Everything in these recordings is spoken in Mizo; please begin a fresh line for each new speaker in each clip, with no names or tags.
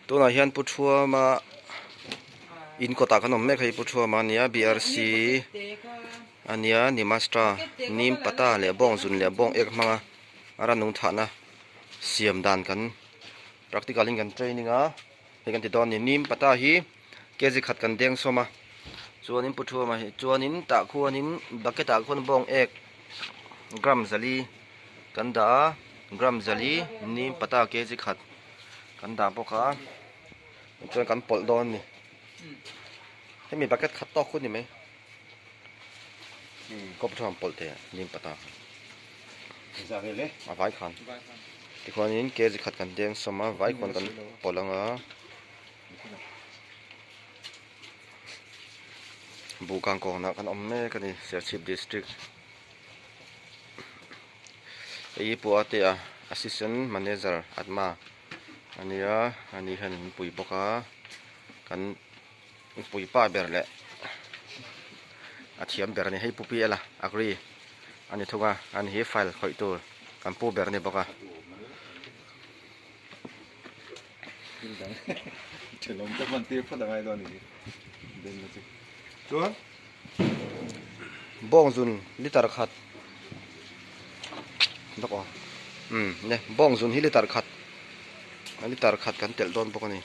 Tunah hian Pu Thuama in kawtah kan awm mek hei Pu Thuama ania BRC ania Nimastra Nim pata leh bawng zun leh bawng ek hmanga a ranung thahna siam dan kan practical in kan training a hei kan ti dawn a ni Nim pata hi kg khat kan deng sawm a chuanin Pu Thuama hi chuanin tah khuanin bucket ah khuan bawng ek gram zali kan dah a gram zali Nim pata kg khat. Kan dah bawk a chuan kan pawlh dawn a ni hemi bucket khat tawk hun ni mai kawp thu han pawlh thei a lim pata a vai khan tikhuanin kg khat kan deng sawm a vai khuan kan pawlh ang a buhkang kawnah kan awm mek a ni Serchhip district. Hei hi Pu Atea Assistant Manager Atma a nia ani hian min pui bawk a kan pui pa ber leh a thiam ber a ni hei Pu Pi Ela Agri a ni thung a ani hi file khawih tur kan pu ber a ni bawk a. Bawng zun liter khat bawk aw umm ne bawng zun hi liter khat liter khat kan telh dawn bawk a ni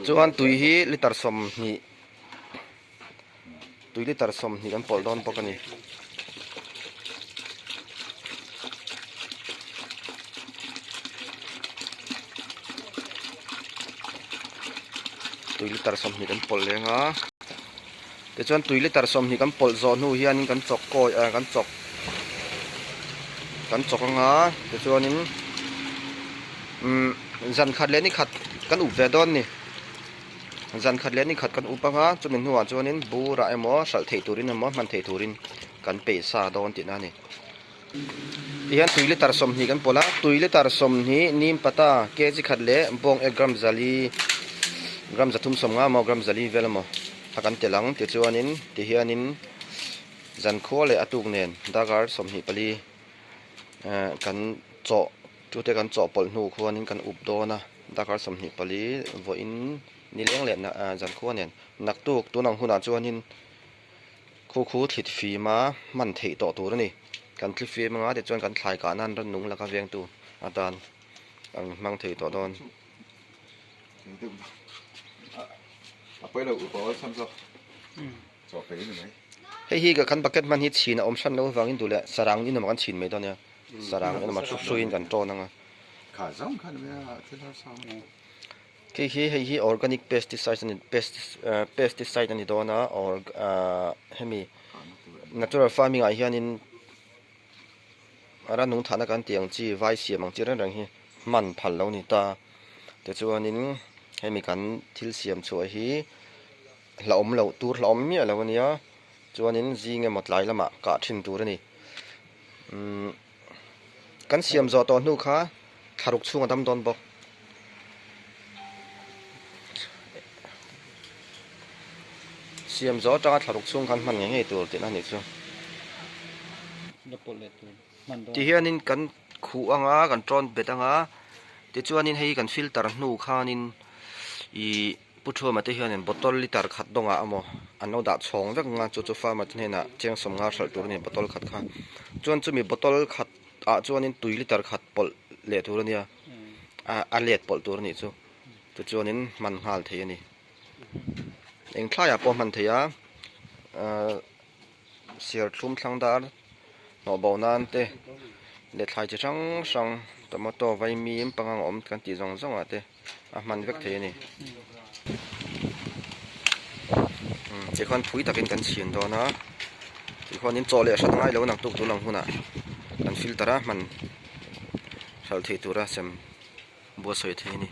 chuan tui hi liter 20 tui liter 20 kan pawlh dawn bawk a ni. Tui liter 20 kan pawlh leng a tichuan tui liter 20 kan pawlh zawh hnu hianin kan chawk kawi ah kan chawk kan chawk anga tichuanin umm zan khat leh ni khat kan up ve dawn a ni. Zan khat leh ni khat kan up anga chumi hnuah chuanin burah emaw hralh theih turin emaw hman theih turin kan peih sa dawn tihna a ni. Tihian tui liter 20 kan pawlh a, tui liter 20 nim pata kg khat leh bawng ek gram zali gram 350 emaw gram zali vel emaw a kan tel ang tichuanin tihianin zan khua leh a tuk nen darkar 24 kan chawh chute kan chawhpawlh hnu khuanin kan up dawn a. Darkar 24 vawiin nileng leh zankhua nen naktuk tun ang hunah chuanin khu khu thlit fima hman theih tawh tur a ni. Kan thli fim anga tichuan kan thlai kah nan ran nung laka vengtu atan an hmang thei tawh dawn. Hei hi kan bucket hman hi chhin a awm hran loh avangin duh leh sarang in emaw kan chhin mai dawn nia. Sarang in emaw hruiin kan tawn anga. Khi hi hei hi organic pesticide ani pesticide ani dawn a or hemi natural farming ah hianin a ranung thahna kan tih ang chi vai siam ang chi reng reng hi hman phal lo ni ta tichuanin hemi kan thil siam chhuah hi hlauhawm loh tur hlauhawm miah lo ania chuanin zing emaw tlai lamah kah thin tur a ni umm. Kan siam zawh tawh hnu kha thlaruk chhung a dam dawn bawk. Siam zawh atanga thlaruk chhung khan hman ngei ngei tur tihna a nih chu. Tihianin kan khuh anga kan tawn bet anga tichuanin hei kan filter hnu khanin ih Pu Thuama te hianin bottle liter khat dawngah emaw an lo dah chhawng vek ang a, chu chu farmer te hnenah cheng 50 hralh tur a ni bottle khat kha. Chuan chumi bottle khat ah chuanin tui liter khat pawlh leh tur a nia, a let pawlh tur a nih chu. Tichuanin hman nghal thei a ni. Eng thlaiah pawh hman thei a, serthlum thlang dar hnawh bo nan te leh thlai chi hrang hrang tomato vaimim pangang awm kan tih zawng zawng ah te. a hman vek thei a ni tikhuan phui takin kan chhin dawn a tikhuanin chaw leh hrat ngai lo naktuk tun ang hunah kan filter a hman hralh theih tura sem buatsawi thei a ni.